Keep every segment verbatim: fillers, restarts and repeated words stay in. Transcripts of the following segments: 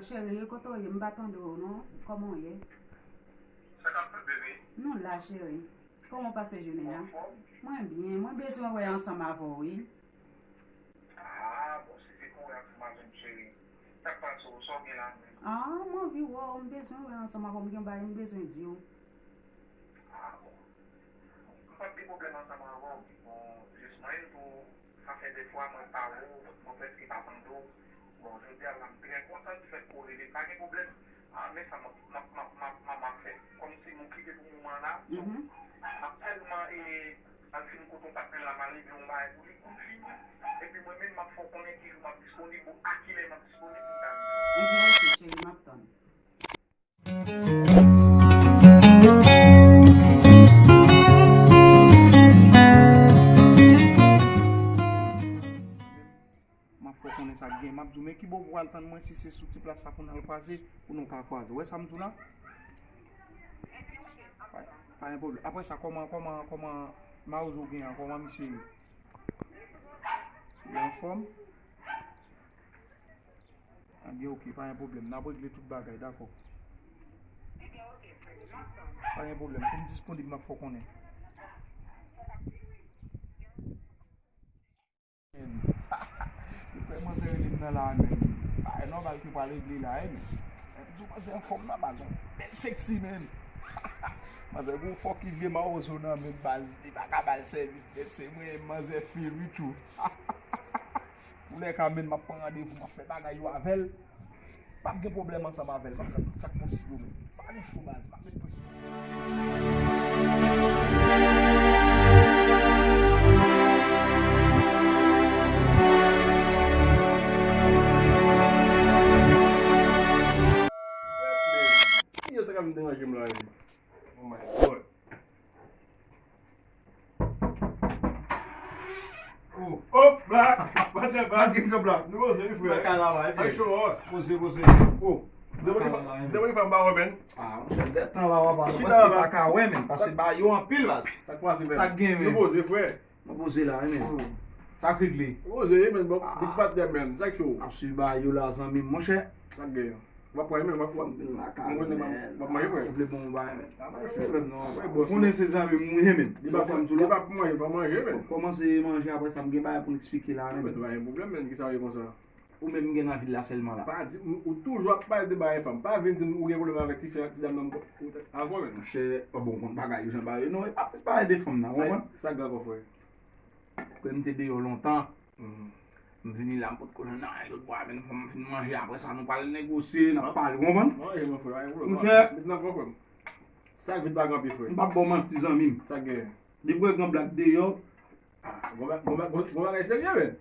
Cheri, kote w ye? M pa tande w non. Kòman w ye? Sa k ap fèt, bebe? Nou la, cheri. Kòman w pase jounen an? Ou anfòm? Mwen byen. Mwen bezwen wè ansanm avè w, wi. Ah, bon, si se pou wè ansanm avè m, cheri. Sa k pase w? Sa w gen la menm? Ah, m anvi wè w. M bezwen wè ansanm avè w. M gen bagay m bezwen di w. Ah, bon. M p ap gen pwoblèm ansanm avè w. Bon, jis mwen tou, sa fè de fwa mwen pa wè w, mwen prèske pa tande w. Bon, jodi a la, m trè kontan di fèt ke w rele, pa gen pwoblèm. Ah, men sa m ap, m ap, m ap, m ap, m ap, m ap fè. Kòmsi m okipe pou moman an la, donk, m ap sèlman, e, al fin kote yon patnè la, m al regle yon bagay pou li, pou l fini. Epi mwen menm, m ap fè w konnen ki jou m ap disponib, ou a kilè m ap disponib pou m ta vini. Ebyen, oke, cheri, m ap tann. M ap fè w konnen sa k gen. M ap di w, men ki bò pou w al tann mwen si se sou ti plas sa pou n al kwaze, pou nou ka kwaze. Ou wè sa m di w la? Pa, pa gen pwoblèm. Apre sa, kòman, kòman, kòman Mawozo gen an? Kòman misye ye? Li anfòm? Ebyen, oke, pa gen pwoblèm. N ap regle tout bagay, dakò. Pa gen pwoblèm. Kou m disponib, m ap fè w konnen. Yo kwè manzè rele m nan la, men. Bagay nòmal ke pral regle la, wi, men. Men m di w, manzè anfòm nan, baz, yon bèl sexy, men. Manzè gon fòk ki vye Mawozo nan men, baz. Li pa ka ba l sèvis, men se mwen, manzè fil, wi, tjou. Koulè ka, men, m ap pran randevou, m ap fè bagay yo avè l. M p ap gen pwoblèm ansanm avè l. M ap fè tout sa k posib yo, men. Pa gen cho, baz. M ap met presyon. Kiyès sa k ap vin deranje m la menm? Oh my God. Oh, oh, Black! Patnè Black! Black, gen Black. Nou poze, wi, frè. Black a la, la, wi, frè. Ay, show us. Poze, poze. Oh, depi ki fè, depi ki fè m pa wè, men. Ah, monchè, dèt tan la, w ap chita prèske la. Pa ka wè, men, paske ba yo anpil, baz. Sa k pase, men? Sa k gen, men? Nou poze, frè. Nou poze la, wi, men. Hmm. Sa k regle? Nou poze, wi, men, bon, big patnè, men. Sa k show? Ap swiv ba yo la, zanmi m, monchè. Sa k gen? W ap pran, men, w ap, w ap, w ap manje, men. W ap manje, men. Ou vle bon bagay, men. Pa manje, men. Non, ou konnen se zanmi m, wi, men. Li pa pou manje, pa manje, men. Kòmanse manje, apre sa, m gen bagay pou m eksplike la, men. Men, pa gen pwoblèm, men. Kisa w ye konsa? Ou menm, m gen nan vil la sèlman la. Pa di, ou toujou ap pale de bagay fanm. Pa vin di m ou gen pwoblèm avèk ti fi, ti dam nan ankò, men. Monchè, bon, konn bagay yo jan bagay yo. Non, e pa, e pa de fanm nan, ou konprann? Sa, sa k gen ankò, frè? Frè m te deyò lontan. Mhm. M vini la, m potko jwenn anyen lòt bò a, men fanm fin manje, apre sa, nou pral negosye, n ap pale, ou konprann? Manje, mon frè, pa gen pwoblèm. Monchè. Met nan kò, frè m. Sa k vin pa gen anpil, frè. M p ap ba w manti, zanmi m. Sa k gen? Depi w wè Gran Blak deyò. Ah, gon ba-, gon ba-, gon, gon bagay serye, men.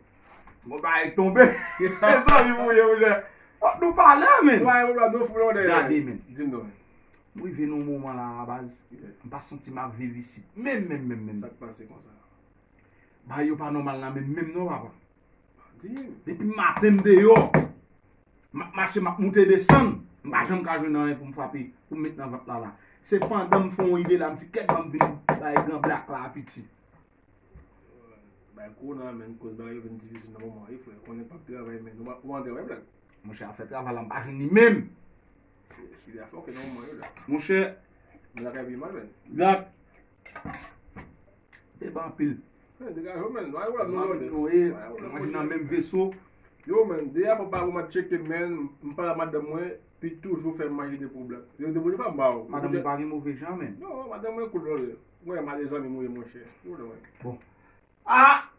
Gon bagay tonbe. Mezanmi, pou ye, monchè. Fòk nou pale, men. Gon bagay, gon bagay, nou fou, non, dèyè. Gade, men. Di m non, men. M rive nan yon moman la, baz. M pa santi m ap viv isit. Menm, menm, menm, menm. Sa k pase konsa? Bagay yo pa nòmal nan menm, menm non, papa. Di m. Depi maten m deyò. M ap mache, m ap moute desann. M pa janm ka jwenn anyen pou m frape, pou m met nan vant la la. Se pandan m fè yon ide la, m di, "Kèt, ban m vin bay Gran Blak la apeti." Bay kowona menm, koz bagay yo vin difisil nan moman, wi, frè. Konnen p ap travay, men ou pa, ou pa travay, Blak. Monchè, afè travay la, m pa jwenn li menm. Se, se de afè, ok, nan moman yo la. Monchè. Men lakay pi mal, men. Blak. Te ban anpil. Men, degaje w, men. Mwen, mwen, mwen, mwen, mwen nan menm veso. Yo, men, de afè pa pou m ap tcheke, men, m pale a madanm mwen, pi toujou fè m manje de pwoblèm. Yo, de pwoblèm pa m ba w. Madanm ou pa gen move jan, men. Non, madanm mwen koul, non, li. Mwen, madanm zanmi m, wi, monchè. Yo, non, mwen. Bon. Ah!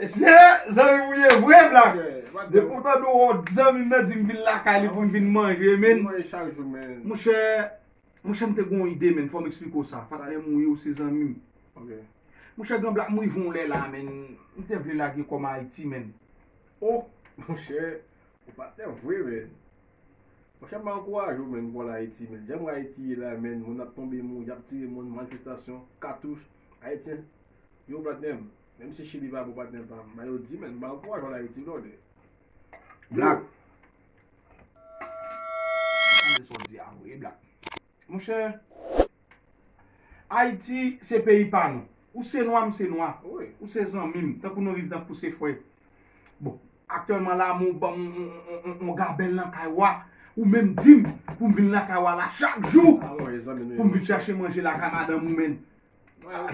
Se zanmi m ou ye vre, Blak. Depi w tande yon zanmi m nan di m vin lakay li pou m vin manje, men. Manje chak jou, men. Monchè, monchè, m te gen yon ide, men. Fò m eksplike w sa. Patnè m ou ye, ou se zanmi m. Ok. Monchè, Gran Blak, m rive yon lè la, men. M te vle lage kò m Ayiti, men. Oh, monchè, ou patnè vre, men. Monchè, m ankouraje w, men, pou w al Ayiti, men. Jan m wè Ayiti ye la, men, moun ap tonbe mò, y ap tire moun, manifestasyon, katouch. Ayisyen, yo, patnè m. Menm si Chili pa bon, patnè pa m, men yo di, men, m ankouraje w al Ayiti, brother. Blak. Tande sa w di a vre, Blak. Monchè, Ayiti se peyi pa nou. Ou se nwa, m se nwa. Wi. Ou se zanmi m, tankou nou viv tankou se frè. Bon, aktyèlman la, m ban m yon, yon, yon, yon gabèl nan kay wa. Ou menm di m pou m vin lakay w a la chak jou pou m vin chache manje lakay madanm ou, menn.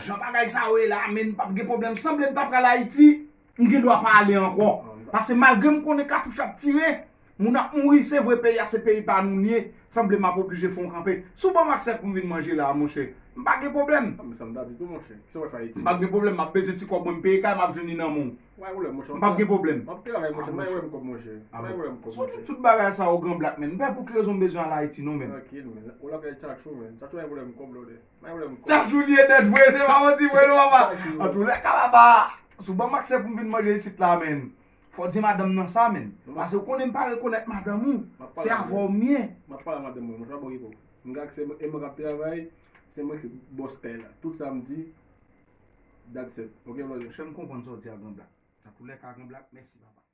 Jan bagay sa yo ye la, menn, m p ap gen pwoblèm. Sanble m ta pral Ayiti, m gen dwa pa ale ankò. Paske malgre m konnen katouch ap tire, moun ap mouri, se vre peyi a se peyi pa nou n ye, sanble m ap oblije fè yon kanpe. Si w ban m aksè pou m vin manje la, monchè, m pa gen pwoblèm. Sa m ta di tou, monchè. Kisa w fè Ayiti? M pa gen pwoblèm, m ap bezwen ti kòb mwen m peye kay, m ap jwenn li nan men w. Wè, wè, monchè. M p ap gen pwoblèm. M ap travay, monchè. M pa wè m kòb, monchè. M pa wè m kòb, Sou monchè. Tout bagay sa yo, gran blak, menn. M pè pou ki rezon m bezwen al Ayiti, non, menn. Trankil, menn. Ou lakay Tchatchou, menn. Tchatchou pa gen pwoblèm kòb, blòdè. Pa gen pwoblèm kòb. Tchatchou li e nèt vre, se pa manti vre, non, papa. Tchatchou. Antoulèka, papa, si w ban m aksè pou m vin manje isit la, menn, fò w di madanm nan sa, menn. Paske w konnen m pa rekonèt madanm ou. Se avè w m ye. M ap pale a madanm mwen, monchè, pa bò ki kòb. M gen aksè, e mwen k ap travay, se mwen ki bòs kay la. Tout sa m di, that's it. Ok, blòdè. Monchè, m konprann sa w di a, gran blak. Antoulèka, gran blak, mèsi, papa.